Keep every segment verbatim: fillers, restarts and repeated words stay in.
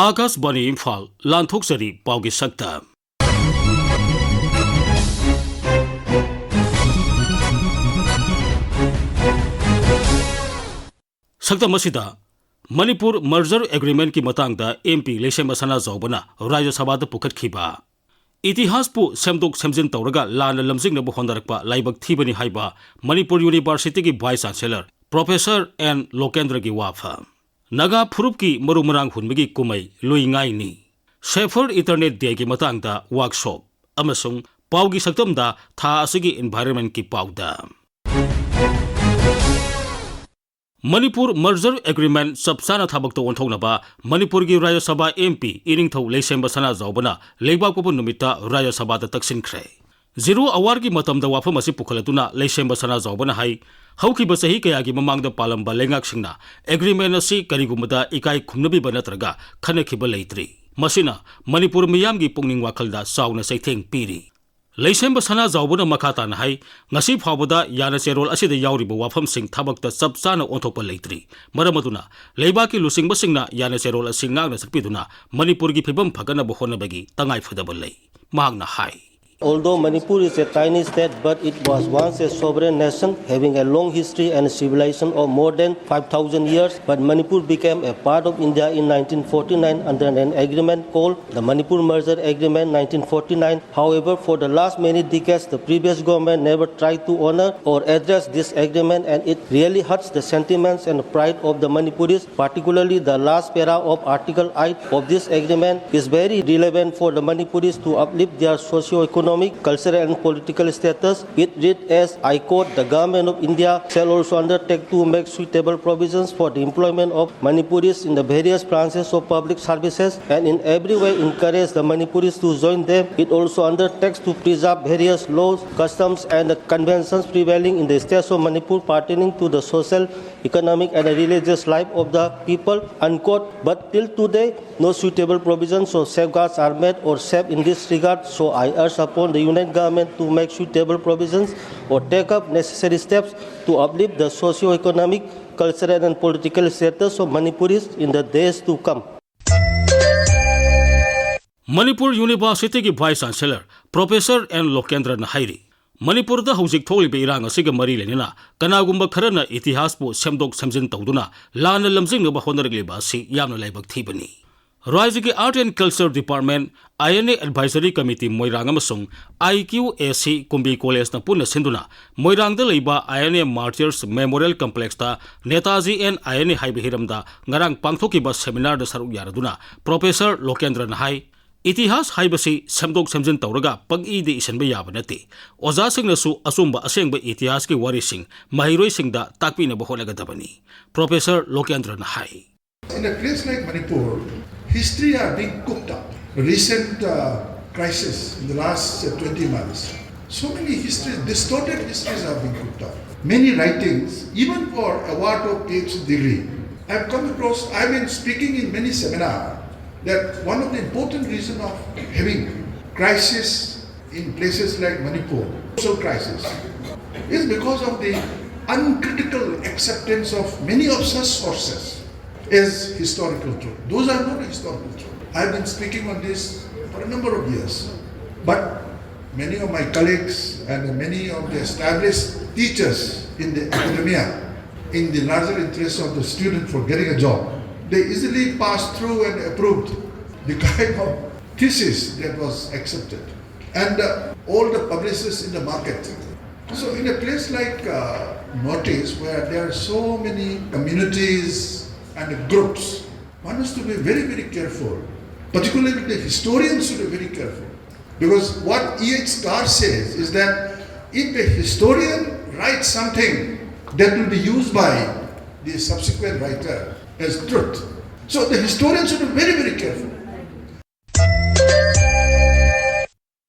ꯑꯥꯀꯥꯁꯕꯥꯅꯤ ꯏꯝꯐꯥꯜ, ꯂꯥꯟꯊꯣꯛꯆꯔꯤ ꯄꯥꯎꯒꯤ ꯁꯛꯇꯝ꯫ ꯁꯛꯇꯝ ꯑꯁꯤꯗ ꯃꯅꯤꯄꯨꯔ merger agreement ꯀꯤ ꯃꯇꯥꯡꯗ MP ꯂꯩꯁꯦꯝꯕ ꯁꯅꯥꯖꯥꯎꯕꯅ ꯔꯥꯖ꯭ꯌ ꯁꯚꯥꯗ ꯄꯨꯈꯠꯈꯤꯕ, ꯏꯇꯤꯍꯥꯁꯄꯨ ꯁꯦꯝꯗꯣꯛ ꯁꯦꯝꯖꯤꯟ ꯇꯧꯔꯒ ꯂꯥꯟꯅ ꯂꯝꯖꯤꯡꯅꯕ ꯍꯣꯠꯅꯔꯛꯄ ꯂꯥꯏꯕꯛ ꯊꯤꯕꯅꯤ ꯍꯥꯏꯕ ꯃꯅꯤꯄꯨꯔ University ꯒꯤ Vice Chancellor Professor ꯑꯦꯟ ꯂꯣꯀꯦꯟꯗ꯭ꯔꯒꯤ ꯋꯥꯐꯝ, ꯅꯥꯒꯥ ꯐꯨꯔꯨꯞꯀꯤ ꯃꯔꯨ ꯃꯔꯥꯡ ꯍꯨꯟꯕꯒꯤ ꯀꯨꯝꯍꯩ ꯂꯨꯏ ꯉꯥꯏꯅꯤ, Save Earth Internet Day ꯒꯤ ꯃꯇꯥꯡꯗ workshop, ꯑꯃꯁꯨꯡ ꯄꯥꯎꯒꯤ ꯁꯛꯇꯝꯗ ꯊꯥ ꯑꯁꯤꯒꯤ environment ꯀꯤ ꯄꯥꯎꯗ ꯃꯅꯤꯄꯨꯔ merger agreement ꯆꯞ ꯆꯥꯅ ꯊꯕꯛꯇ ꯑꯣꯟꯊꯣꯛꯅꯕ ꯃꯅꯤꯄꯨꯔꯒꯤ ꯔꯥꯖ꯭ꯌ ꯁꯚꯥ MP ꯏꯅꯤꯡꯊꯧ ꯂꯩꯁꯦꯝꯕ ꯁꯅꯥꯖꯥꯎꯕꯅ ꯂꯩꯕꯥꯛꯄꯣꯛꯄ ꯅꯨꯃꯤꯠꯇ ꯔꯥꯖ꯭ꯌ ꯁꯚꯥꯗ ꯇꯛꯁꯤꯟꯈ꯭ꯔꯦ꯫ Zero hour ꯒꯤ ꯃꯇꯝꯗ ꯋꯥꯐꯝ ꯑꯁꯤ ꯄꯨꯈꯠꯂꯗꯨꯅ ꯂꯩꯁꯦꯝꯕ ꯁꯅꯥꯖꯥꯎꯕꯅ ꯍꯥꯏ, ꯍꯧꯈꯤꯕ ꯆꯍꯤ ꯀꯌꯥꯒꯤ ꯃꯃꯥꯡꯗ ꯄꯥꯜꯂꯝꯕ ꯂꯩꯉꯥꯛꯁꯤꯡꯅ agreement ꯑꯁꯤ ꯀꯔꯤꯒꯨꯝꯕꯗ ꯏꯀꯥꯏ ꯈꯨꯝꯅꯕꯤꯕ ꯅꯠꯇ꯭ꯔꯒ ꯈꯟꯅꯈꯤꯕ ꯂꯩꯇ꯭ꯔꯤ꯫ ꯃꯁꯤꯅ ꯃꯅꯤꯄꯨꯔ ꯃꯤꯌꯥꯝꯒꯤ ꯄꯨꯛꯅꯤꯡ ꯋꯥꯈꯜꯗ ꯆꯥꯎꯅ ꯆꯩꯊꯦꯡ ꯄꯤꯔꯤ꯫ ꯂꯩꯁꯦꯝꯕ ꯁꯅꯥꯖꯥꯎꯕꯅ ꯃꯈꯥ ꯇꯥꯅ ꯍꯥꯏ, ꯉꯁꯤ ꯐꯥꯎꯕꯗ ꯌꯥꯅ ꯆꯦꯔꯣꯜ ꯑꯁꯤꯗ ꯌꯥꯎꯔꯤꯕ ꯋꯥꯐꯝꯁꯤꯡ ꯊꯕꯛꯇ ꯆꯞ ꯆꯥꯅ ꯑꯣꯟꯊꯣꯛꯄ ꯂꯩꯇ꯭ꯔꯤ꯫ ꯃꯔꯝ ꯑꯗꯨꯅ ꯂꯩꯕꯥꯛꯀꯤ ꯂꯨꯆꯤꯡꯕꯁꯤꯡꯅ ꯌꯥꯅ ꯆꯦꯔꯣꯜ ꯑꯁꯤ ꯉꯥꯛꯅ ꯆꯠꯄꯤꯗꯨꯅ ꯃꯅꯤꯄꯨꯔꯒꯤ ꯐꯤꯕꯝ ꯐꯒꯠꯅꯕ ꯍꯣꯠꯅꯕꯒꯤ ꯇꯉꯥꯏ ꯐꯗꯕ ꯂꯩ꯫ ꯃꯍꯥꯛꯅ ꯍꯥꯏ, Although Manipur is a tiny state, but it was once a sovereign nation having a long history and civilization of more than five thousand years. But Manipur became a part of India in nineteen forty-nine under an agreement called the Manipur Merger Agreement nineteen forty-nine. However, for the last many decades, the previous government never tried to honor or address this agreement, and it really hurts the sentiments and pride of the Manipuris. Particularly, the last para of Article eight of this agreement is very relevant for the Manipuris to uplift their socio-economic, cultural, and political status. It read as, I quote, "The Government of India shall also undertake to make suitable provisions for the employment of Manipuris in the various branches of public services and in every way encourage the Manipuris to join them. It also undertakes to preserve various laws, customs, and the conventions prevailing in the states of Manipur pertaining to the social, economic, and religious life of the people," unquote. But till today, no suitable provisions or safeguards are made or saved in this regard. So I urge upon the Union Government to make suitable provisions or take up necessary steps to uplift the socio-economic, cultural, and political status of Manipuris in the days to come. Manipur ꯌꯨꯅꯤꯚꯔꯁꯤꯇꯤꯒꯤ vice chancellor professor N ꯂꯣꯀꯦꯟꯗ꯭ꯔꯅ ꯍꯥꯏꯔꯤ, ꯃꯅꯤꯄꯨꯔꯗ ꯍꯧꯖꯤꯛ ꯊꯣꯛꯂꯤꯕ ꯏꯔꯥꯡ ꯑꯁꯤꯒ ꯃꯔꯤ ꯂꯩꯅꯅ ꯀꯅꯥꯒꯨꯝꯕ ꯈꯔꯅ ꯏꯇꯤꯍꯥꯁꯄꯨ ꯁꯦꯝꯗꯣꯛ ꯁꯦꯝꯖꯤꯟ ꯇꯧꯗꯨꯅ ꯂꯥꯟꯅ ꯂꯝꯖꯤꯡꯅꯕ ꯍꯣꯠꯅꯔꯛꯂꯤꯕ ꯑꯁꯤ ꯌꯥꯝꯅ ꯂꯥꯏꯕꯛ ꯊꯤꯕꯅꯤ꯫ ꯔꯥꯖ꯭ꯌꯒꯤ Art and Culture Department, I N A Advisory Committee ꯃꯣꯏꯔꯥꯡ ꯑꯃꯁꯨꯡ I Q A C ꯀꯨꯝꯕꯤ ꯀꯣꯂꯦꯖꯅ ꯄꯨꯟꯅ ꯁꯤꯟꯗꯨꯅ ꯃꯣꯏꯔꯥꯡꯗ ꯂꯩꯕ I N A Martyrs Memorial Complexꯇ Netaji and I N A ꯍꯥꯏꯕ ꯍꯤꯔꯝꯗ ꯉꯔꯥꯡ ꯄꯥꯡꯊꯣꯛꯈꯤꯕ seminarꯗ ꯁꯔꯨꯛ ꯌꯥꯔꯗꯨꯅ ꯄ꯭ꯔꯣꯐꯦꯁꯔ ꯂꯣꯀꯦꯟꯗ꯭ꯔꯅ ꯍꯥꯏ, ꯏꯇꯤꯍꯥꯁ ꯍꯥꯏꯕꯁꯤ ꯁꯦꯝꯗꯣꯛ ꯁꯦꯝꯖꯤꯟ ꯇꯧꯔꯒ ꯄꯪꯏꯗ ꯏꯁꯤꯟꯕ ꯌꯥꯕ ꯅꯠꯇꯦ꯫ ꯑꯣꯖꯥꯁꯤꯡꯅꯁꯨ ꯑꯆꯨꯝꯕ ꯑꯁꯦꯡꯕ ꯏꯇꯤꯍꯥꯁꯀꯤ ꯋꯥꯔꯤꯁꯤꯡ ꯃꯍꯩꯔꯣꯏꯁꯤꯡꯗ ꯇꯥꯛꯄꯤꯅꯕ ꯍꯣꯠꯅꯒꯗꯕꯅꯤ꯫ ꯄ꯭ꯔꯣꯐꯦꯁꯔ ꯂꯣꯀꯦꯟꯗ꯭ꯔꯅ ꯍꯥꯏ꯫ In a place like Manipur, history are being cooked up. Recent uh, crisis in the last uh, twenty months, so many histories, distorted histories have been cooked up. Many writings, even for award or P H D degree, I've come across, I've been speaking in many seminars, that one of the important reason of having crisis in places like Manipur, social crisis, is because of the uncritical acceptance of many of such sources as historical truth. Those are not historical truth. I've been speaking on this for a number of years. But many of my colleagues and many of the established teachers in the academia, in the larger interest of the student for getting a job, they easily passed through and approved the kind of thesis that was accepted. And uh, all the publicists in the market. So in a place like uh, Northeast, where there are so many communities and groups, one has to be very, very careful. Particularly the historians should be very careful. Because what E H Carr says is that if a historian writes something, that will be used by the subsequent writer as truth. So the historian should be very, very careful.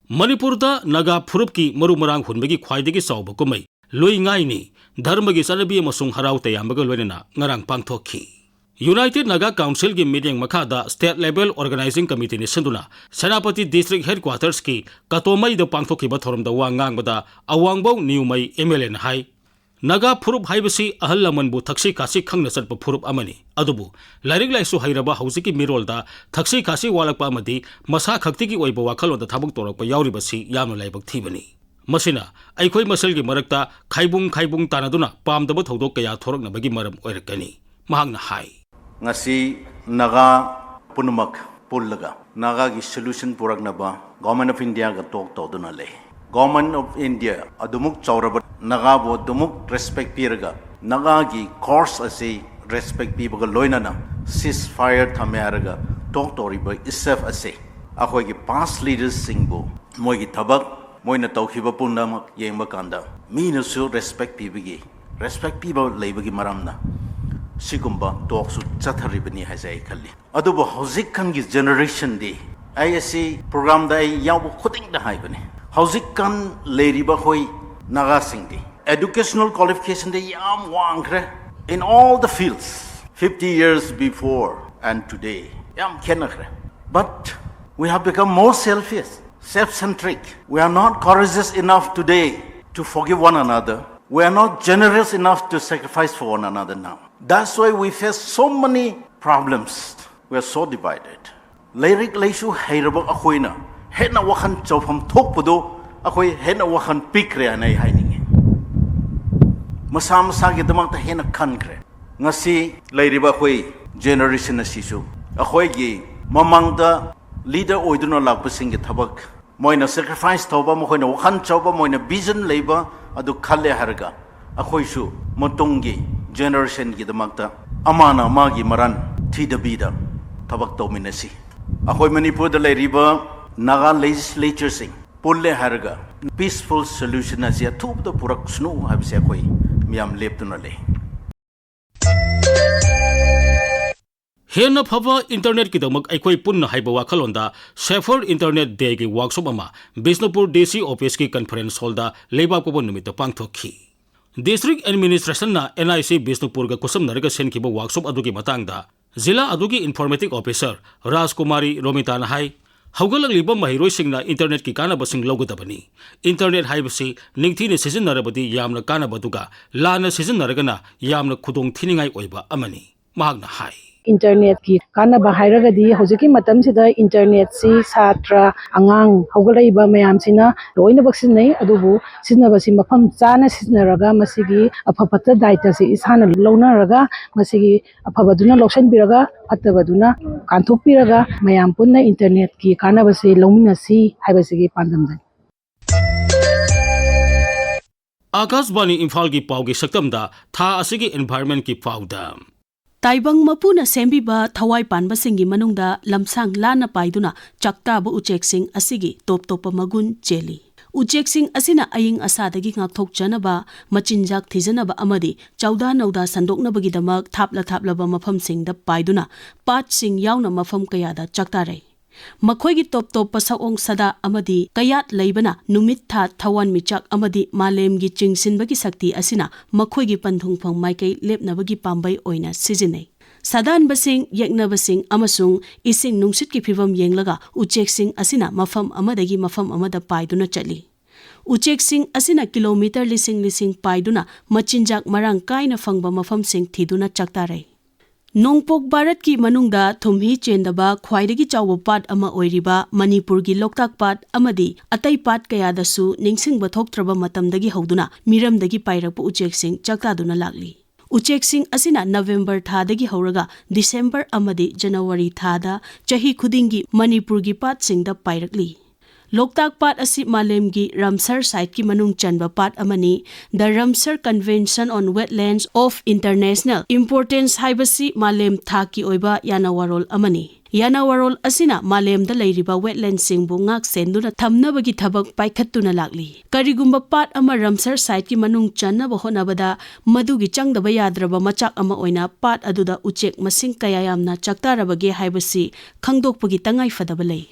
ꯃꯅꯤꯄꯨꯔꯗ ꯅꯥꯒꯥ ꯐꯨꯔꯨꯞꯀꯤ ꯃꯔꯨ ꯃꯔꯥꯡ ꯍꯨꯟꯕꯒꯤ ꯈ꯭ꯋꯥꯏꯗꯒꯤ ꯆꯥꯎꯕ ꯀꯨꯝꯍꯩ ꯂꯨꯏ ꯉꯥꯏꯅꯤ ꯙꯔꯃꯒꯤ ꯆꯠꯅꯕꯤ ꯑꯃꯁꯨꯡ ꯍꯔꯥꯎ ꯇꯌꯥꯝꯕꯒ ꯂꯣꯏꯅꯅ ꯉꯔꯥꯡ ꯄꯥꯡꯊꯣꯛꯈꯤ꯫ United Naga Councilꯒꯤ ꯃꯤꯠꯌꯦꯡ ꯃꯈꯥꯗ State Level Organizing Committeeꯅ ꯁꯤꯟꯗꯨꯅ ꯁꯦꯅꯥꯄꯇꯤ District Headquartersꯀꯤ ꯀꯇꯣꯃꯩꯗ ꯄꯥꯡꯊꯣꯛꯈꯤꯕ ꯊꯧꯔꯝꯗ ꯋꯥ ꯉꯥꯡꯕꯗ ꯑꯋꯥꯡꯕꯧ ꯅꯤꯌꯨꯃꯩ M L Aꯅ ꯍꯥꯏ, ꯅꯥꯒꯥ ꯐꯨꯔꯨꯞ ꯍꯥꯏꯕꯁꯤ ꯑꯍꯜ ꯂꯃꯟꯕꯨ ꯊꯛꯁꯤ ꯈꯥꯁꯤ ꯈꯪꯅ ꯆꯠꯄ ꯐꯨꯔꯨꯞ ꯑꯃꯅꯤ꯫ ꯑꯗꯨꯕꯨ ꯂꯥꯏꯔꯤꯛ ꯂꯥꯏꯁꯨ ꯍꯩꯔꯕ ꯍꯧꯖꯤꯛꯀꯤ ꯃꯤꯔꯣꯜꯗ ꯊꯛꯁꯤ ꯈꯥꯁꯤ ꯋꯥꯠꯂꯛꯄ ꯑꯃꯗꯤ ꯃꯁꯥ ꯈꯛꯇꯤꯒꯤ ꯑꯣꯏꯕ ꯋꯥꯈꯜꯂꯣꯟꯗ ꯊꯕꯛ ꯇꯧꯔꯛꯄ ꯌꯥꯎꯔꯤꯕꯁꯤ ꯌꯥꯝꯅ ꯂꯥꯏꯕꯛ ꯊꯤꯕꯅꯤ꯫ ꯃꯁꯤꯅ ꯑꯩꯈꯣꯏ ꯃꯁꯦꯜꯒꯤ ꯃꯔꯛꯇ ꯈꯥꯏꯕꯨꯡ ꯈꯥꯏꯕꯨꯡ ꯇꯥꯅꯗꯨꯅ ꯄꯥꯝꯗꯕ ꯊꯧꯗꯣꯛ ꯀꯌꯥ ꯊꯣꯔꯛꯅꯕꯒꯤ ꯃꯔꯝ ꯑꯣꯏꯔꯛꯀꯅꯤ꯫ ꯃꯍꯥꯛꯅ ꯍꯥꯏ꯫ ꯉꯁꯤ ꯅꯥꯒꯥ ꯄꯨꯝꯅꯃꯛ ꯄꯨꯜꯂꯒ ꯅꯥꯒꯥꯒꯤ solution ꯄꯨꯔꯛꯅꯕ Government of India ꯒ talk ꯇꯧꯗꯨꯅ ꯂꯩ꯫ Government of India ꯑꯗꯨꯃꯨꯛ ꯆꯥꯎꯔꯕ, ꯅꯥꯒꯥꯕꯨ ꯑꯗꯨꯃꯨꯛ respect ꯄꯤꯔꯒ, ꯅꯥꯒꯥꯒꯤ cause ꯑꯁꯤ respect ꯄꯤꯕꯒ ꯂꯣꯏꯅꯅ ceasefire ꯊꯝꯃꯦ ꯍꯥꯏꯔꯒ talk ꯇꯧꯔꯤꯕ ꯏꯁꯦꯐ ꯑꯁꯤ ꯑꯩꯈꯣꯏꯒꯤ past leaders ꯁꯤꯡꯕꯨ ꯃꯣꯏꯒꯤ ꯊꯕꯛ, ꯃꯣꯏꯅ ꯇꯧꯈꯤꯕ ꯄꯨꯝꯅꯃꯛ ꯌꯦꯡꯕ ꯀꯥꯟꯗ ꯃꯤꯅꯁꯨ respect ꯄꯤꯕꯒꯤ, respect ꯄꯤꯕ ꯂꯩꯕꯒꯤ ꯃꯔꯝꯅ ꯁꯤꯒꯨꯝꯕ talk ꯁꯨ ꯆꯠꯊꯔꯤꯕꯅꯤ ꯍꯥꯏꯁꯦ ꯑꯩ ꯈꯜꯂꯤ꯫ ꯑꯗꯨꯕꯨ ꯍꯧꯖꯤꯛꯀꯥꯟꯒꯤ generation ꯗꯤ, ꯑꯩ ꯑꯁꯤ program ꯗ ꯑꯩ ꯌꯥꯎꯕ ꯈꯨꯗꯤꯡꯗ ꯍꯥꯏꯕꯅꯤ, ꯍꯧꯖꯤꯛꯀꯥꯟ ꯂꯩꯔꯤꯕ ꯑꯩꯈꯣꯏ ꯅꯥꯒꯥꯁꯤꯡꯗꯤ educational qualification ꯗꯤ ꯌꯥꯝ ꯋꯥꯡꯈ꯭ꯔꯦ in all the fields, fifty years before and today ꯌꯥꯝ ꯈꯦꯠꯅꯈ꯭ꯔꯦ꯫ But we have become more selfish, self-centric. We are not courageous enough today to forgive one another. We are not generous enough to sacrifice for one another now. That's why we face so many problems. We are so divided. ꯂꯥꯏꯔꯤꯛ ꯂꯥꯏꯁꯨ ꯍꯩꯔꯕ ꯑꯩꯈꯣꯏꯅ ꯍꯦꯟꯅ ꯋꯥꯈꯜ ꯆꯥꯎꯐꯝ ꯊꯣꯛꯄꯗꯣ ꯑꯩꯈꯣꯏ ꯍꯦꯟꯅ ꯋꯥꯈꯜ ꯄꯤꯛꯈ꯭ꯔꯦ ꯍꯥꯏꯅ ꯑꯩ ꯍꯥꯏꯅꯤꯡꯉꯤ꯫ ꯃꯁꯥ ꯃꯁꯥꯒꯤꯗꯃꯛꯇ ꯍꯦꯟꯅ ꯈꯟꯈ꯭ꯔꯦ꯫ ꯉꯁꯤ ꯂꯩꯔꯤꯕ ꯑꯩꯈꯣꯏ generation ꯑꯁꯤꯁꯨ ꯑꯩꯈꯣꯏꯒꯤ ꯃꯃꯥꯡꯗ leader ꯑꯣꯏꯗꯨꯅ ꯂꯥꯛꯄꯁꯤꯡꯒꯤ ꯊꯕꯛ, ꯃꯣꯏꯅ sacrifice ꯇꯧꯕ, ꯃꯈꯣꯏꯅ ꯋꯥꯈꯜ ꯆꯥꯎꯕ, ꯃꯣꯏꯅ vision ꯂꯩꯕ ꯑꯗꯨ ꯈꯜꯂꯦ ꯍꯥꯏꯔꯒ ꯑꯩꯈꯣꯏꯁꯨ ꯃꯇꯨꯡꯒꯤ generation ꯒꯤꯗꯃꯛꯇ ꯑꯃꯅ ꯑꯃꯒꯤ ꯃꯔꯥꯟ ꯊꯤꯗꯕꯤꯗ ꯊꯕꯛ ꯇꯧꯃꯤꯟꯅꯁꯤ꯫ ꯑꯩꯈꯣꯏ ꯃꯅꯤꯄꯨꯔꯗ ꯂꯩꯔꯤꯕ ꯅꯥꯒꯥ legislature ꯁꯤꯡ ꯄꯨꯜꯂꯦ ꯍꯥꯏꯔꯒ peaceful solution ꯑꯁꯤ ꯑꯊꯨꯕꯗ ꯄꯨꯔꯛꯁꯅꯨ ꯍꯥꯏꯕꯁꯦ ꯑꯩꯈꯣꯏ ꯃꯤꯌꯥꯝ ꯂꯦꯞꯇꯨꯅ ꯂꯩ꯫ ꯍꯦꯟꯅ ꯐꯕ internet ꯀꯤꯗꯃꯛ ꯑꯩꯈꯣꯏ ꯄꯨꯟꯅ ꯍꯥꯏꯕ ꯋꯥꯈꯜꯂꯣꯟꯗ Safer Internet Day ꯒꯤ workshop ꯑꯃ ꯕꯤꯁꯅꯨꯄꯨꯔ D C office ꯀꯤ conference hall ꯗ ꯂꯩꯕꯥꯛꯄꯣꯛꯄ ꯅꯨꯃꯤꯠꯇ ꯄꯥꯡꯊꯣꯛꯈꯤ꯫ District Administration ꯅ N I C ꯕꯤꯁꯅꯨꯄꯨꯔꯒ ꯈꯨꯠꯁꯝꯅꯔꯒ ꯁꯤꯟꯈꯤꯕ workshop ꯑꯗꯨꯒꯤ ꯃꯇꯥꯡꯗ ꯖꯤꯂꯥ ꯑꯗꯨꯒꯤ Informative Officer ꯔꯥꯖꯀꯨꯃꯥꯔꯤ ꯔꯣꯃꯤꯇꯥꯅ ꯍꯥꯏ, ꯍꯧꯒꯠꯂꯛꯂꯤꯕ ꯃꯍꯩꯔꯣꯏꯁꯤꯡꯅ ꯏꯟꯇꯔꯅꯦꯠꯀꯤ ꯀꯥꯟꯅꯕꯁꯤꯡ ꯂꯧꯒꯗꯕꯅꯤ꯫ ꯏꯟꯇꯔꯅꯦꯠ ꯍꯥꯏꯕꯁꯤ ꯅꯤꯡꯊꯤꯅ ꯁꯤꯖꯤꯟꯅꯔꯕꯗꯤ ꯌꯥꯝꯅ ꯀꯥꯟꯅꯕ, ꯑꯗꯨꯒ ꯂꯥꯟꯅ ꯁꯤꯖꯤꯟꯅꯔꯒꯅ ꯌꯥꯝꯅ ꯈꯨꯗꯣꯡ ꯊꯤꯅꯤꯡꯉꯥꯏ ꯑꯣꯏꯕ ꯑꯃꯅꯤ, ꯃꯍꯥꯛꯅ ꯍꯥꯏ꯫ ꯏꯟꯇꯔꯅꯦꯠꯀꯤ ꯀꯥꯟꯅꯕ ꯍꯥꯏꯔꯒꯗꯤ, ꯍꯧꯖꯤꯛꯀꯤ ꯃꯇꯝꯁꯤꯗ ꯏꯟꯇꯔꯅꯦꯠꯁꯤ ꯁꯥꯇ꯭ꯔ, ꯑꯉꯥꯡ, ꯍꯧꯒꯠꯂꯛꯏꯕ ꯃꯌꯥꯝꯁꯤꯅ ꯂꯣꯏꯅꯃꯛ ꯁꯤꯖꯤꯟꯅꯩ꯫ ꯑꯗꯨꯕꯨ ꯁꯤꯖꯤꯟꯅꯕꯁꯤ ꯃꯐꯝ ꯆꯥꯅ ꯁꯤꯖꯤꯟꯅꯔꯒ, ꯃꯁꯤꯒꯤ ꯑꯐ ꯐꯠꯇ ꯗꯥꯏꯇꯁꯤ ꯏꯁꯥꯅ ꯂꯧꯅꯔꯒ, ꯃꯁꯤꯒꯤ ꯑꯐꯕꯗꯨꯅ ꯂꯧꯁꯤꯟꯕꯤꯔꯒ, ꯐꯠꯇꯕꯗꯨꯅ ꯀꯥꯟꯊꯣꯛꯄꯤꯔꯒ, ꯃꯌꯥꯝ ꯄꯨꯟꯅ ꯏꯟꯇꯔꯅꯦꯠꯀꯤ ꯀꯥꯟꯅꯕꯁꯤ ꯂꯧꯃꯤꯟꯅꯁꯤ ꯍꯥꯏꯕꯁꯤꯒꯤ ꯄꯥꯟꯗꯝꯗꯅꯤ꯫ ꯑꯥꯀꯥꯁꯕꯥꯅꯤ ꯏꯝꯐꯥꯜꯒꯤ ꯄꯥꯎꯒꯤ ꯁꯛꯇꯝꯗ ꯊꯥ ꯑꯁꯤꯒꯤ environmentꯀꯤ ꯄꯥꯎꯗ꯫ ꯇꯥꯏꯕꯪ ꯃꯄꯨꯅ ꯁꯦꯝꯕꯤꯕ ꯊꯋꯥꯏ ꯄꯥꯟꯕꯁꯤꯡꯒꯤ ꯃꯅꯨꯡꯗ ꯂꯝꯁꯥꯡ ꯂꯥꯟꯅ ꯄꯥꯏꯗꯨꯅ ꯆꯥꯛꯇꯥꯕ ꯎꯆꯦꯛꯁꯤꯡ ꯑꯁꯤꯒꯤ ꯇꯣꯞ ꯇꯣꯞꯄ ꯃꯒꯨꯟ ꯆꯦꯜꯂꯤ꯫ ꯎꯆꯦꯛꯁꯤꯡ ꯑꯁꯤꯅ ꯑꯏꯪ ꯑꯁꯥꯗꯒꯤ ꯉꯥꯛꯊꯣꯛꯆꯅꯕ, ꯃꯆꯤꯟꯖꯥꯛ ꯊꯤꯖꯅꯕ ꯑꯃꯗꯤ ꯆꯧꯗꯥ ꯅꯧꯗꯥ ꯁꯟꯗꯣꯛꯅꯕꯒꯤꯗꯃꯛ ꯊꯥꯞꯂ ꯊꯥꯞꯂꯕ ꯃꯐꯝꯁꯤꯡꯗ ꯄꯥꯏꯗꯨꯅ ꯄꯥꯠꯁꯤꯡ ꯌꯥꯎꯅ ꯃꯐꯝ ꯀꯌꯥꯗ ꯆꯥꯛꯇꯥꯔꯩ꯫ ꯃꯈꯣꯏꯒꯤ ꯇꯣꯞ ꯇꯣꯞꯄ ꯁꯛꯑꯣꯡ ꯁꯥꯗꯥ ꯑꯃꯗꯤ ꯀꯌꯥꯠ ꯂꯩꯕꯅ ꯅꯨꯃꯤꯠ, ꯊꯥ, ꯊꯋꯥꯟꯃꯤꯆꯥꯛ ꯑꯃꯗꯤ ꯃꯥꯂꯦꯝꯒꯤ ꯆꯤꯡꯁꯤꯟꯕꯒꯤ ꯁꯛꯇꯤ ꯑꯁꯤꯅ ꯃꯈꯣꯏꯒꯤ ꯄꯟꯊꯨꯡꯐꯝ ꯃꯥꯏꯀꯩ ꯂꯦꯞꯅꯕꯒꯤ ꯄꯥꯝꯕꯩ ꯑꯣꯏꯅ ꯁꯤꯖꯤꯟꯅꯩ꯫ ꯁꯥꯗꯥꯟꯕꯁꯤꯡ, ꯌꯦꯛꯅꯕꯁꯤꯡ ꯑꯃꯁꯨꯡ ꯏꯁꯤꯡ ꯅꯨꯡꯁꯤꯠꯀꯤ ꯐꯤꯕꯝ ꯌꯦꯡꯂꯒ ꯎꯆꯦꯛꯁꯤꯡ ꯑꯁꯤꯅ ꯃꯐꯝ ꯑꯃꯗꯒꯤ ꯃꯐꯝ ꯑꯃꯗ ꯄꯥꯏꯗꯨꯅ ꯆꯠꯂꯤ꯫ ꯎꯆꯦꯛꯁꯤꯡ ꯑꯁꯤꯅ ꯀꯤꯂꯣꯃꯤꯇꯔ ꯂꯤꯁꯤꯡ ꯂꯤꯁꯤꯡ ꯄꯥꯏꯗꯨꯅ ꯃꯆꯤꯟꯖꯥꯛ ꯃꯔꯥꯡ ꯀꯥꯏꯅ ꯐꯪꯕ ꯃꯐꯝꯁꯤꯡ ꯊꯤꯗꯨꯅ ꯆꯥꯛꯇꯥꯔꯩ꯫ ꯅꯣꯡꯄꯣꯛ ꯚꯥꯔꯠꯀꯤ ꯃꯅꯨꯡꯗ ꯊꯨꯝꯍꯤ ꯆꯦꯟꯗꯕ ꯈ꯭ꯋꯥꯏꯗꯒꯤ ꯆꯥꯎꯕ ꯄꯥꯠ ꯑꯃ ꯑꯣꯏꯔꯤꯕ ꯃꯅꯤꯄꯨꯔꯒꯤ ꯂꯣꯛꯇꯥꯛ ꯄꯥꯠ ꯑꯃꯗꯤ ꯑꯇꯩ ꯄꯥꯠ ꯀꯌꯥꯗꯁꯨ ꯅꯤꯡꯁꯤꯡꯕ ꯊꯣꯛꯇ꯭ꯔꯕ ꯃꯇꯝꯗꯒꯤ ꯍꯧꯗꯨꯅ ꯃꯤꯔꯝꯗꯒꯤ ꯄꯥꯏꯔꯛꯄ ꯎꯆꯦꯛꯁꯤꯡ ꯆꯥꯛꯇꯥꯗꯨꯅ ꯂꯥꯛꯂꯤ꯫ ꯎꯆꯦꯛꯁꯤꯡ ꯑꯁꯤꯅ ꯅꯕꯦꯝꯕꯔ ꯊꯥꯗꯒꯤ ꯍꯧꯔꯒ ꯗꯤꯁꯦꯝꯕꯔ ꯑꯃꯗꯤ ꯖꯅꯋꯥꯔꯤ ꯊꯥꯗ ꯆꯍꯤ ꯈꯨꯗꯤꯡꯒꯤ ꯃꯅꯤꯄꯨꯔꯒꯤ ꯄꯥꯠꯁꯤꯡꯗ ꯄꯥꯏꯔꯛꯂꯤ꯫ ꯂꯣꯛꯇꯥꯛ ꯄꯥꯠ ꯑꯁꯤ ꯃꯥꯂꯦꯝꯒꯤ ꯔꯥꯝꯁꯥꯔ ꯁꯥꯏꯠꯀꯤ ꯃꯅꯨꯡ ꯆꯟꯕ ꯄꯥꯠ ꯑꯃꯅꯤ꯫ The Ramsar Convention on Wetlands of International Importance ꯍꯥꯏꯕꯁꯤ ꯃꯥꯂꯦꯝ ꯊꯥꯛꯀꯤ ꯑꯣꯏꯕ ꯌꯥꯅꯋꯥꯔꯣꯜ ꯑꯃꯅꯤ꯫ ꯌꯥꯅꯋꯥꯔꯣꯜ ꯑꯁꯤꯅ ꯃꯥꯂꯦꯝꯗ ꯂꯩꯔꯤꯕ ꯋꯦꯠꯂꯦꯟꯁꯤꯡꯕꯨ ꯉꯥꯛ ꯁꯦꯟꯗꯨꯅ ꯊꯝꯅꯕꯒꯤ ꯊꯕꯛ ꯄꯥꯏꯈꯠꯇꯨꯅ ꯂꯥꯛꯂꯤ꯫ ꯀꯔꯤꯒꯨꯝꯕ ꯄꯥꯠ ꯑꯃ ꯔꯥꯝꯁꯥꯔ ꯁꯥꯏꯠꯀꯤ ꯃꯅꯨꯡ ꯆꯟꯅꯕ ꯍꯣꯠꯅꯕꯗ ꯃꯗꯨꯒꯤ ꯆꯪꯗꯕ ꯌꯥꯗ꯭ꯔꯕ ꯃꯆꯥꯛ ꯑꯃ ꯑꯣꯏꯅ ꯄꯥꯠ ꯑꯗꯨꯗ ꯎꯆꯦꯛ ꯃꯁꯤꯡ ꯀꯌꯥ ꯌꯥꯝꯅ ꯆꯥꯛꯇꯥꯔꯕꯒꯦ ꯍꯥꯏꯕꯁꯤ ꯈꯪꯗꯣꯛꯄꯒꯤ ꯇꯉꯥꯏ ꯐꯗꯕ ꯂꯩ꯫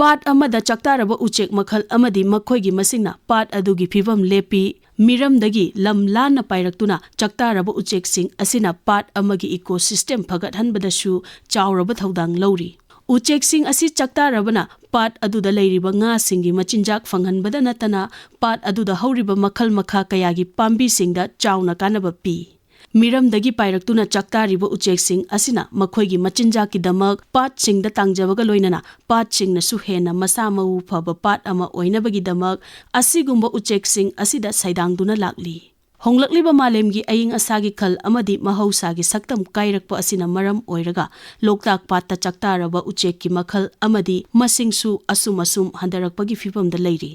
ꯄꯥꯠ ꯑꯃꯗ ꯆꯥꯛꯇꯥꯔꯕ ꯎꯆꯦꯛ ꯃꯈꯜ ꯑꯃꯗꯤ ꯃꯈꯣꯏꯒꯤ ꯃꯁꯤꯡꯅ ꯄꯥꯠ ꯑꯗꯨꯒꯤ ꯐꯤꯕꯝ ꯂꯦꯞꯄꯤ꯫ ꯃꯤꯔꯝꯗꯒꯤ ꯂꯝ ꯂꯥꯟꯅ ꯄꯥꯏꯔꯛꯇꯨꯅ ꯆꯥꯛꯇꯥꯔꯕ ꯎꯆꯦꯛꯁꯤꯡ ꯑꯁꯤꯅ ꯄꯥꯠ ꯑꯃꯒꯤ ꯏꯀꯣꯁꯤꯁꯇꯦꯝ ꯐꯒꯠꯍꯟꯕꯗꯁꯨ ꯆꯥꯎꯔꯕ ꯊꯧꯗꯥꯡ ꯂꯧꯔꯤ꯫ ꯎꯆꯦꯛꯁꯤꯡ ꯑꯁꯤ ꯆꯥꯛꯇꯥꯔꯕꯅ ꯄꯥꯠ ꯑꯗꯨꯗ ꯂꯩꯔꯤꯕ ꯉꯥꯁꯤꯡꯒꯤ ꯃꯆꯤꯟꯖꯥꯛ ꯐꯪꯍꯟꯕꯗ ꯅꯠꯇꯅ ꯄꯥꯠ ꯑꯗꯨꯗ ꯍꯧꯔꯤꯕ ꯃꯈꯜ ꯃꯈꯥ ꯀꯌꯥꯒꯤ ꯄꯥꯝꯕꯤꯁꯤꯡꯗ ꯆꯥꯎꯅ ꯀꯥꯟꯅꯕ ꯄꯤ꯫ ꯃꯤꯔꯝꯗꯒꯤ ꯄꯥꯏꯔꯛꯇꯨꯅ ꯆꯥꯛꯇꯥꯔꯤꯕ ꯎꯆꯦꯛꯁꯤꯡ ꯑꯁꯤꯅ ꯃꯈꯣꯏꯒꯤ ꯃꯆꯤꯟꯖꯥꯛꯀꯤꯗꯃꯛ ꯄꯥꯠꯁꯤꯡꯗ ꯇꯥꯡꯖꯕꯒ ꯂꯣꯏꯅꯅ ꯄꯥꯠꯁꯤꯡꯅꯁꯨ ꯍꯦꯟꯅ ꯃꯁꯥ ꯃꯎ ꯐꯕ ꯄꯥꯠ ꯑꯃ ꯑꯣꯏꯅꯕꯒꯤꯗꯃꯛ ꯑꯁꯤꯒꯨꯝꯕ ꯎꯆꯦꯛꯁꯤꯡ ꯑꯁꯤꯗ ꯁꯩꯗꯥꯡꯗꯨꯅ ꯂꯥꯛꯂꯤ꯫ ꯍꯣꯡꯂꯛꯂꯤꯕ ꯃꯥꯂꯦꯝꯒꯤ ꯑꯏꯪ ꯑꯁꯥꯒꯤ ꯈꯜ ꯑꯃꯗꯤ ꯃꯍꯧꯁꯥꯒꯤ ꯁꯛꯇꯝ ꯀꯥꯏꯔꯛꯄ ꯑꯁꯤꯅ ꯃꯔꯝ ꯑꯣꯏꯔꯒ ꯂꯣꯛꯇꯥꯛ ꯄꯥꯠꯇ ꯆꯥꯛꯇꯥꯔꯕ ꯎꯆꯦꯛꯀꯤ ꯃꯈꯜ ꯑꯃꯗꯤ ꯃꯁꯤꯡꯁꯨ ꯑꯁꯨꯝ ꯑꯁꯨꯝ ꯍꯟꯊꯔꯛꯄꯒꯤ ꯐꯤꯕꯝꯗ ꯂꯩꯔꯤ꯫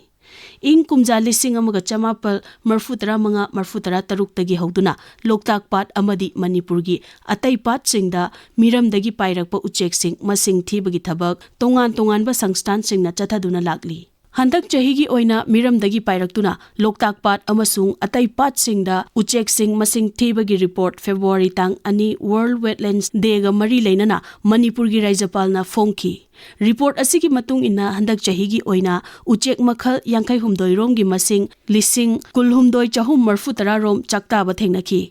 ꯏꯪ ꯀꯨꯝꯖꯥ ꯂꯤꯁꯤꯡ ꯑꯃꯒ ꯆꯃꯥꯄꯜ ꯃꯔꯐꯨ ꯇꯔꯥ ꯃꯉꯥ ꯃꯔꯐꯨ ꯇꯔꯥ ꯇꯔꯨꯛꯇꯒꯤ ꯍꯧꯗꯨꯅ ꯂꯣꯛꯇꯥꯛ ꯄꯥꯠ ꯑꯃꯗꯤ ꯃꯅꯤꯄꯨꯔꯒꯤ ꯑꯇꯩ ꯄꯥꯠꯁꯤꯡꯗ ꯃꯤꯔꯝꯗꯒꯤ ꯄꯥꯏꯔꯛꯄ ꯎꯆꯦꯛꯁꯤꯡ ꯃꯁꯤꯡ ꯊꯤꯕꯒꯤ ꯊꯕꯛ ꯇꯣꯉꯥꯟ ꯇꯣꯉꯥꯟꯕ ꯁꯪꯁꯊꯥꯟꯁꯤꯡꯅ ꯆꯠꯊꯗꯨꯅ ꯂꯥꯛꯂꯤ꯫ ꯍꯟꯗꯛ ꯆꯍꯤꯒꯤ ꯑꯣꯏꯅ ꯃꯤꯔꯝꯗꯒꯤ ꯄꯥꯏꯔꯛꯇꯨꯅ ꯂꯣꯛꯇꯥꯛ ꯄꯥꯠ ꯑꯃꯁꯨꯡ ꯑꯇꯩ ꯄꯥꯠꯁꯤꯡꯗ ꯎꯆꯦꯛꯁꯤꯡ ꯃꯁꯤꯡ ꯊꯤꯕꯒꯤ ꯔꯤꯄꯣꯔꯠ ꯐꯦꯕ꯭ꯔꯨꯋꯥꯔꯤ ꯇꯥꯡ ꯑꯅꯤ World Wetlands Dayꯒ ꯃꯔꯤ ꯂꯩꯅꯅ ꯃꯅꯤꯄꯨꯔꯒꯤ ꯔꯥꯖ꯭ꯌꯄꯥꯜꯅ ꯐꯣꯡꯈꯤ꯫ ꯔꯤꯄꯣꯔꯠ ꯑꯁꯤꯒꯤ ꯃꯇꯨꯡ ꯏꯟꯅ ꯍꯟꯗꯛ ꯆꯍꯤꯒꯤ ꯑꯣꯏꯅ ꯎꯆꯦꯛ ꯃꯈꯜ ꯌꯥꯡꯈꯩ ꯍꯨꯝꯗꯣꯏ ꯔꯣꯝꯒꯤ ꯃꯁꯤꯡ ꯂꯤꯁꯤꯡ ꯀꯨꯜꯍꯨꯝꯗꯣꯏ ꯆꯍꯨꯝ ꯃꯔꯐꯨ ꯇꯔꯥ ꯔꯣꯝ ꯆꯥꯛꯇꯥꯕ ꯊꯦꯡꯅꯈꯤ꯫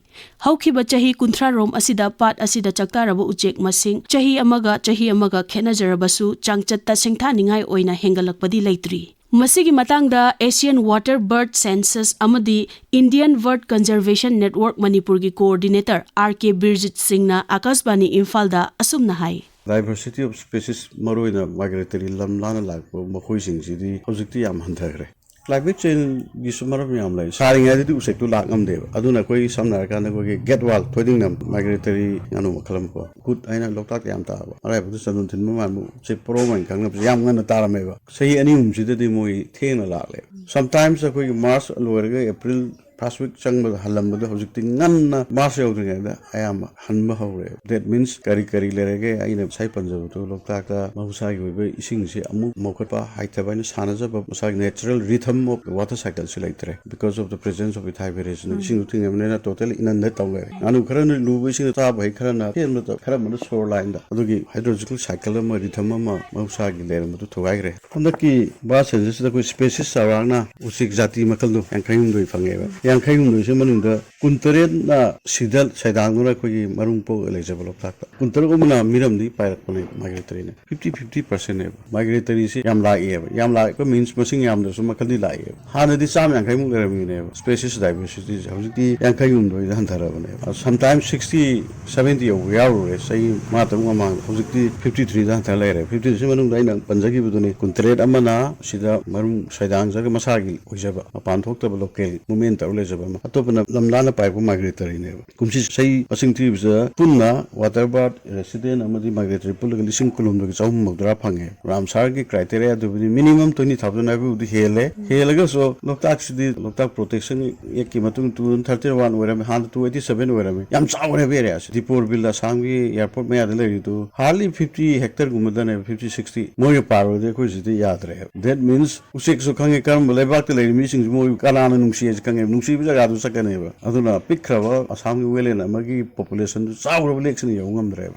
ꯍꯧꯈꯤꯕ ꯆꯍꯤ ꯀꯨꯟꯊ꯭ꯔꯥ ꯔꯣꯝ ꯑꯁꯤꯗ ꯄꯥꯠ ꯑꯁꯤꯗ ꯆꯥꯛꯇꯥꯔꯕ ꯎꯆꯦꯛ ꯃꯁꯤꯡ ꯆꯍꯤ ꯑꯃꯒ ꯆꯍꯤ ꯑꯃꯒ ꯈꯦꯠꯅꯖꯔꯕꯁꯨ ꯆꯥꯡꯆꯠꯇ ꯁꯤꯡꯊꯥꯅꯤꯡꯉꯥꯏ ꯑꯣꯏꯅ ꯍꯦꯟꯒꯠꯂꯛꯄꯗꯤ ꯂꯩꯇ꯭ꯔꯤ꯫ ꯃꯁꯤꯒꯤ ꯃꯇꯥꯡꯗ Asian Water Bird Census ꯑꯃꯗꯤ Indian Bird Conservation Network ꯃꯅꯤꯄꯨꯔꯒꯤ coordinator R K ꯕꯤꯔꯖꯤꯠ ꯁꯤꯡꯅ ꯑꯀꯥꯁꯕꯥꯅꯤ ꯏꯝꯐꯥꯜꯗ ꯑꯁꯨꯝꯅ ꯍꯥꯏ꯫ Diversity of species, ꯃꯔꯨꯑꯣꯏꯅ migratory ꯂꯝ ꯂꯥꯟꯅ ꯂꯥꯛꯄ ꯃꯈꯣꯏꯁꯤꯡꯁꯤꯗꯤ ꯍꯧꯖꯤꯛꯇꯤ ꯌꯥꯝ ꯍꯟꯊꯈ꯭ꯔꯦ꯫ Climate changeꯒꯤꯁꯨ ꯃꯔꯝ ꯌꯥꯝ ꯂꯩ꯫ ꯁꯥꯔꯤꯉꯩꯗꯗꯤ ꯎꯆꯦꯛꯇꯨ ꯂꯥꯛ ꯉꯝꯗꯦꯕ꯫ ꯑꯗꯨꯅ ꯑꯩꯈꯣꯏ ꯁꯝꯅ ꯍꯥꯏꯔꯀꯥꯟꯗ ꯑꯩꯈꯣꯏꯒꯤ ꯒꯦꯠ ꯋꯥꯜ, ꯊꯣꯏꯗꯤꯡꯅꯝ, migratory ꯉꯥꯅꯨ ꯃꯈꯜ ꯑꯃꯀꯣ꯫ ꯀꯨꯠ ꯍꯥꯏꯅ ꯂꯣꯛꯇꯥꯛꯇ ꯌꯥꯝ ꯇꯥꯕ꯫ ꯃꯔꯥꯏꯕꯛꯇ ꯆꯟꯗꯣꯟ ꯊꯤꯟꯕ ꯃꯥꯟꯕ ꯎꯆꯦꯛ ꯄꯣꯔꯣꯝ ꯍꯥꯏꯅ ꯈꯪꯅꯕꯁꯦ ꯌꯥꯝ ꯉꯟꯅ ꯇꯥꯔꯝꯃꯦꯕ꯫ ꯆꯍꯤ ꯑꯅꯤ ꯑꯍꯨꯝꯁꯤꯗꯗꯤ ꯃꯣꯏ ꯊꯦꯡꯅ ꯂꯥꯛꯂꯦ꯫ Sometimes ꯑꯩꯈꯣꯏꯒꯤ March ꯂꯣꯏꯔꯒ April first week ꯆꯪꯕꯗ ꯍꯜꯂꯝꯕꯗꯣ ꯍꯧꯖꯤꯛꯇꯤ ꯉꯟꯅ March ꯌꯧꯗ꯭ꯔꯤꯉꯩꯗ ꯑꯌꯥꯝꯕ ꯍꯟꯕ ꯍꯧꯔꯦ꯫ That means ꯀꯔꯤ ꯀꯔꯤ ꯂꯩꯔꯒꯦ? ꯑꯩꯅ ꯉꯁꯥꯏ ꯄꯟꯖꯕꯗꯣ ꯂꯣꯛꯇꯥꯛꯇ ꯃꯍꯧꯁꯥꯒꯤ ꯑꯣꯏꯕ ꯏꯁꯤꯡꯁꯦ ꯑꯃꯨꯛ ꯃꯧꯈꯠꯄ ꯍꯥꯏꯊꯕ ꯍꯥꯏꯅ ꯁꯥꯟꯅꯖꯕ ꯃꯁꯥꯒꯤ natural rhythm of water cycleꯁꯤ ꯂꯩꯇ꯭ꯔꯦ꯫ Because of the presence of ethiophoricesꯅ ꯎꯝ꯫ ꯏꯁꯤꯡꯗꯣ ꯊꯤꯡꯉꯕꯅꯤꯅ totally inundate ꯇꯧꯔꯦ꯫ ꯉꯥꯅꯨ ꯈꯔꯅ ꯂꯨꯕ ꯏꯁꯤꯡꯗ ꯆꯥꯕ ꯍꯩ ꯈꯔꯅ ꯍꯦꯟꯕꯗ ꯈꯔ ꯑꯃꯅ shore lineꯗ꯫ ꯑꯗꯨꯒꯤ hydrological cycle ꯑꯃ, rhythm ꯑꯃ ꯃꯍꯧꯁꯥꯒꯤ ꯂꯩꯔꯝꯕꯗꯨ ꯊꯨꯒꯥꯏꯈ꯭ꯔꯦ꯫ ꯍꯟꯗꯛꯀꯤ Bird Censusꯁꯤꯗ ꯑꯩꯈꯣꯏ species ꯆꯥꯎꯔꯥꯛꯅ ꯎꯆꯦꯛ ꯖꯥꯇꯤ ꯃꯈꯜꯗꯣ ꯌꯥꯡꯈꯩ ꯍꯨꯝꯗꯣꯏ ꯐꯪꯉꯦꯕ꯫ ꯌꯥꯡꯈꯩ ꯍꯨꯝꯗꯣꯏꯁꯤ ꯃꯅꯨꯡꯗ ꯀꯨꯟꯇꯔꯦꯠꯅ ꯁꯤꯗ ꯁꯩꯗꯥꯡꯗꯨꯅ ꯑꯩꯈꯣꯏꯒꯤ ꯃꯔꯨꯝ ꯄꯣꯛꯑꯒ ꯂꯩꯖꯕ ꯂꯣꯛꯇꯥꯛꯇ꯫ ꯀꯨꯟꯇꯔꯨꯛ ꯑꯃꯅ ꯃꯤꯔꯝꯗꯤ ꯄꯥꯏꯔꯛꯄꯅꯦ, ꯃꯥꯏꯒ꯭ꯔꯦꯇꯔꯤꯅꯦ꯫ Fifty fifty ꯄꯥꯔꯁꯦꯟꯅꯦꯕ꯫ ꯃꯥꯏꯒ꯭ꯔꯦꯇꯔꯤꯁꯤ ꯌꯥꯝ ꯂꯥꯛꯑꯦꯕ꯫ ꯌꯥꯝ ꯂꯥꯛꯄ ꯃꯤꯟꯁ ꯃꯁꯤꯡ ꯌꯥꯝꯗ꯭ꯔꯁꯨ ꯃꯈꯜꯗꯤ ꯂꯥꯛꯑꯦꯕ꯫ ꯍꯥꯟꯅꯗꯤ ꯆꯥꯝꯃ ꯌꯥꯡꯈꯩꯃꯨꯛ ꯂꯩꯔꯝꯃꯤꯅꯦꯕ ꯁ꯭ꯄꯦꯁꯤꯁ ꯗꯥꯏꯚꯔꯁꯤꯇꯤꯁꯦ꯫ ꯍꯧꯖꯤꯛꯇꯤ ꯌꯥꯡꯈꯩ ꯍꯨꯝꯗꯣꯏꯗ ꯍꯟꯊꯔꯕꯅꯦꯕ꯫ ꯁꯝꯇꯥꯏꯝ ꯁꯤꯛꯁꯇꯤ, ꯁꯚꯦꯟꯇꯤ ꯌꯧꯕ ꯌꯥꯎꯔꯨꯔꯦ ꯆꯍꯤ ꯃꯉꯥ ꯇꯔꯨꯛ ꯃꯃꯥꯡꯗ꯫ ꯍꯧꯖꯤꯛꯇꯤ ꯐꯤꯐꯇꯤ ꯊ꯭ꯔꯤꯗ ꯍꯟꯊ ꯂꯩꯔꯦ꯫ ꯐꯤꯐꯇꯤ ꯊ꯭ꯔꯤ ꯃꯅꯨꯡꯗ ꯑꯩꯅ ꯄꯟꯖꯈꯤꯕꯗꯨꯅꯤ, ꯀꯨꯟꯇꯔꯦꯠ ꯑꯃꯅ ꯁꯤꯗ ꯃꯔꯨꯝ ꯁꯩꯗꯥꯡꯖꯔꯒ ꯃꯁꯥꯒꯤ ꯑꯣꯏꯖꯕ ꯃꯄꯥꯟ ꯊꯣꯛꯇꯕ ꯂꯣꯀꯦꯜ ꯃꯨꯞꯃꯦꯟ ꯇꯧꯔ ꯂꯩꯖꯕ ꯑꯃ꯫ ꯑꯇꯣꯞꯄꯅ ꯂꯝ ꯂꯥꯟꯅ ꯄꯥꯏꯔꯛꯄ ꯃꯥꯏꯒ꯭ꯔꯦꯇꯔꯤꯅꯦꯕ꯫ ꯀꯨꯝꯁꯤ ꯆꯍꯤ ꯃꯁꯤꯡ ꯊꯤꯕꯁꯤꯗ ꯄꯨꯟꯅ ꯋꯥꯇꯔ ꯕꯥꯔꯠ, ꯔꯦꯁꯤꯗꯦꯟ ꯑꯃꯗꯤ ꯃꯥꯏꯒ꯭ꯔꯦꯇꯔꯤ ꯄꯨꯜꯂꯒ ꯂꯤꯁꯤꯡ ꯀꯨꯟꯍꯨꯝꯗꯣꯏꯒ ꯆꯍꯨꯝ ꯃꯧꯗ꯭ꯔꯥ ꯐꯪꯉꯦ꯫ ꯔꯥꯝꯁꯥꯔꯒꯤ ꯀ꯭ꯔꯥꯏꯇꯦꯔꯤꯌꯥꯗꯨꯕꯨꯗꯤ ꯃꯤꯅꯤꯃꯝ ꯇ꯭ꯋꯦꯟꯇꯤ ꯊꯥꯎꯖꯟ ꯍꯥꯏꯕꯕꯨꯗꯤ ꯍꯦꯜꯂꯦ꯫ ꯍꯦꯜꯂꯒꯁꯨ ꯂꯣꯛꯇꯥꯛꯁꯤꯗꯤ ꯂꯣꯛꯇꯥꯛ ꯄ꯭ꯔꯣꯇꯦꯛꯁꯟ ꯑꯦꯛꯀꯤ ꯃꯇꯨꯡ ꯇꯨ ꯊꯥꯎꯖꯟ ꯊꯥꯔꯇꯤ ꯋꯥꯟ ꯑꯣꯏꯔꯝꯃꯦ, ꯍꯥꯟꯅ ꯇꯨ ꯑꯩꯠꯇꯤ ꯁꯚꯦꯟ ꯑꯣꯏꯔꯝꯃꯦ꯫ ꯌꯥꯝ ꯆꯥꯎꯔꯦꯕ ꯑꯦꯔꯤꯌꯥꯁꯦ꯫ ꯗꯤꯄꯣꯔ ꯕꯤꯜ, ꯑꯁꯥꯝꯒꯤ ꯑꯦꯌꯥꯔꯄꯣꯔꯠ ꯃꯌꯥꯗ ꯂꯩꯔꯤꯗꯨ, ꯍꯥꯔꯂꯤ ꯐꯤꯐꯇꯤ ꯍꯦꯛꯇꯔꯒꯨꯝꯕꯗꯅꯦꯕ, ꯐꯤꯐꯇꯤ ꯁꯤꯛꯁꯇꯤ꯫ ꯃꯣꯏꯒ ꯄꯥꯔꯨꯔꯗꯤ ꯑꯩꯈꯣꯏ ꯁꯤꯗꯤ ꯌꯥꯗ꯭ꯔꯦ꯫ That means ꯎꯆꯦꯛꯁꯨ ꯈꯪꯉꯦ, ꯀꯔꯝꯕ ꯂꯩꯕꯥꯛꯇ ꯂꯩꯔꯤ ꯃꯤꯁꯤꯡꯁꯤ ꯃꯣꯏ ꯀꯅꯥꯅ ꯅꯨꯡꯁꯤ ꯍꯥꯏꯁꯤ ꯈꯪꯉꯦ, ꯅꯨꯡꯁꯤꯕ ꯖꯒꯥꯗꯨ ꯆꯠꯀꯅꯦꯕ꯫ ꯑꯗꯨꯅ ꯄꯤꯛꯈ꯭ꯔꯕ ꯑꯁꯥꯝꯒꯤ ꯋꯦꯂꯦꯟ ꯑꯃꯒꯤ ꯄꯣꯄꯨꯂꯦꯁꯟꯗꯨ ꯆꯥꯎꯈ꯭ꯔꯕ ꯂꯦꯛꯁꯤꯅ ꯌꯧ ꯉꯝꯗ꯭ꯔꯦꯕ꯫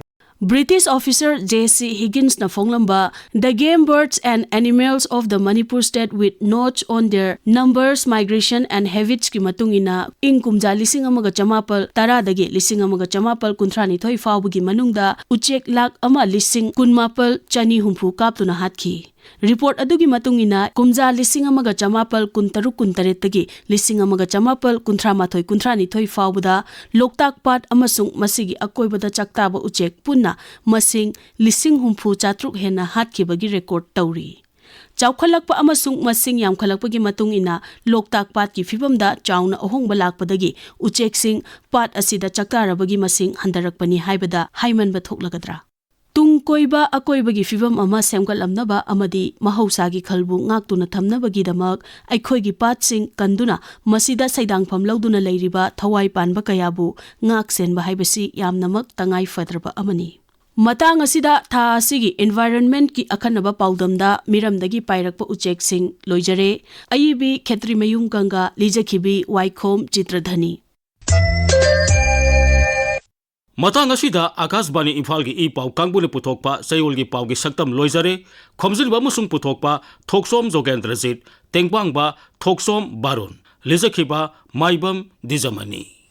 British officer J C Higginsꯅ ꯐꯣꯡꯂꯝꯕ The Game Birds and Animals of the Manipur State with Notes on Their Numbers, Migration and Habitsꯀꯤ ꯃꯇꯨꯡ ꯏꯟꯅ, ꯏꯪ ꯀꯨꯝꯖꯥ ꯂꯤꯁꯤꯡ ꯑꯃꯒ ꯆꯃꯥꯄꯜ ꯇꯔꯥꯗꯒꯤ ꯂꯤꯁꯤꯡ ꯑꯃꯒ ꯆꯃꯥꯄꯜ ꯀꯨꯟꯊ꯭ꯔꯥꯅꯤꯊꯣꯏ ꯐꯥꯎꯕꯒꯤ ꯃꯅꯨꯡꯗ ꯎꯆꯦꯛ ꯂꯥꯈ ꯑꯃ ꯂꯤꯁꯤꯡ ꯀꯨꯟꯃꯥꯄꯜ ꯆꯅꯤ ꯍꯨꯝꯐꯨ ꯀꯥꯞꯇꯨꯅ ꯍꯥꯠꯈꯤ꯫ ꯔꯤꯄꯣꯔꯠ ꯑꯗꯨꯒꯤ ꯃꯇꯨꯡ ꯏꯟꯅ, ꯀꯨꯝꯖꯥ ꯂꯤꯁꯤꯡ ꯑꯃꯒ ꯆꯃꯥꯄꯜ ꯀꯨꯟꯇꯔꯨꯛ ꯀꯨꯟꯇꯔꯦꯠꯇꯒꯤ ꯂꯤꯁꯤꯡ ꯑꯃꯒ ꯆꯃꯥꯄꯜ ꯀꯨꯟꯊ꯭ꯔꯥꯃꯥꯊꯣꯏ ꯀꯨꯟꯊ꯭ꯔꯥꯅꯤꯊꯣꯏ ꯐꯥꯎꯕꯗ ꯂꯣꯛꯇꯥꯛ ꯄꯥꯠ ꯑꯃꯁꯨꯡ ꯃꯁꯤꯒꯤ ꯑꯀꯣꯏꯕꯗ ꯆꯥꯛꯇꯥꯕ ꯎꯆꯦꯛ ꯄꯨꯟꯅ ꯃꯁꯤꯡ ꯂꯤꯁꯤꯡ ꯍꯨꯝꯐꯨ ꯆꯥꯇ꯭ꯔꯨꯛ ꯍꯦꯟꯅ ꯍꯥꯠꯈꯤꯕꯒꯤ ꯔꯦꯀꯣꯔꯗ ꯇꯧꯔꯤ꯫ ꯆꯥꯎꯈꯠꯂꯛꯄ ꯑꯃꯁꯨꯡ ꯃꯁꯤꯡ ꯌꯥꯝꯈꯠꯂꯛꯄꯒꯤ ꯃꯇꯨꯡ ꯏꯟꯅ ꯂꯣꯛꯇꯥꯛ ꯄꯥꯠꯀꯤ ꯐꯤꯕꯝꯗ ꯆꯥꯎꯅ ꯑꯍꯣꯡꯕ ꯂꯥꯛꯄꯗꯒꯤ ꯎꯆꯦꯛꯁꯤꯡ ꯄꯥꯠ ꯑꯁꯤꯗ ꯆꯥꯛꯇꯥꯔꯕꯒꯤ ꯃꯁꯤꯡ ꯍꯟꯊꯔꯛꯄꯅꯤ ꯍꯥꯏꯕꯗ ꯍꯥꯏꯃꯟꯕ ꯊꯣꯛꯂꯒꯗ꯭ꯔꯥ? ꯇꯨꯡ ꯀꯣꯏꯕ ꯑꯀꯣꯏꯕꯒꯤ ꯐꯤꯕꯝ ꯑꯃ ꯁꯦꯝꯒꯠꯂꯝꯅꯕ ꯑꯃꯗꯤ ꯃꯍꯧꯁꯥꯒꯤ ꯈꯜꯕꯨ ꯉꯥꯛꯇꯨꯅ ꯊꯝꯅꯕꯒꯤꯗꯃꯛ ꯑꯩꯈꯣꯏꯒꯤ ꯄꯥꯠꯁꯤꯡ ꯀꯟꯗꯨꯅ ꯃꯁꯤꯗ ꯁꯩꯗꯥꯡꯐꯝ ꯂꯧꯗꯨꯅ ꯂꯩꯔꯤꯕ ꯊꯋꯥꯏ ꯄꯥꯟꯕ ꯀꯌꯥꯕꯨ ꯉꯥꯛ ꯁꯦꯟꯕ ꯍꯥꯏꯕꯁꯤ ꯌꯥꯝꯅꯃꯛ ꯇꯉꯥꯏ ꯐꯗ꯭ꯔꯕ ꯑꯃꯅꯤ꯫ ꯃꯇꯥꯡ ꯑꯁꯤꯗ ꯊꯥ ꯑꯁꯤꯒꯤ environmentꯀꯤ ꯑꯈꯟꯅꯕ ꯄꯥꯎꯗꯝꯗ ꯃꯤꯔꯝꯗꯒꯤ ꯄꯥꯏꯔꯛꯄ ꯎꯆꯦꯛꯁꯤꯡ ꯂꯣꯏꯖꯔꯦ꯫ ꯑꯏꯕꯤ ꯈꯦꯇ꯭ꯔꯤꯃꯌꯨꯝ ꯒꯪꯒꯥ, ꯂꯤꯖꯈꯤꯕꯤ ꯋꯥꯏꯈꯣꯝ ꯆꯤꯇ꯭ꯔꯙꯅꯤ꯫ ꯃꯇꯥꯡ ꯑꯁꯤꯗ ꯑꯀꯥꯁꯕꯥꯅꯤ ꯏꯝꯐꯥꯜꯒꯤ ꯏ ꯄꯥꯎ ꯀꯥꯡꯕꯨꯅ ꯄꯨꯊꯣꯛꯄ ꯆꯌꯣꯜꯒꯤ ꯄꯥꯎꯒꯤ ꯁꯛꯇꯝ ꯂꯣꯏꯖꯔꯦ꯫ ꯈꯣꯝꯖꯤꯟꯕ ꯑꯃꯁꯨꯡ ꯄꯨꯊꯣꯛꯄ ꯊꯣꯛꯆꯣꯝ ꯖꯣꯒꯦꯟꯗ꯭ꯔꯖꯤꯠ, ꯇꯦꯡꯕꯥꯡꯕ ꯊꯣꯛꯆꯣꯝ ꯕꯥꯔꯨꯟ꯫ ꯂꯤꯆꯠꯈꯤꯕ ꯃꯥꯏꯕꯝ ꯗꯤꯖꯃꯅꯤ꯫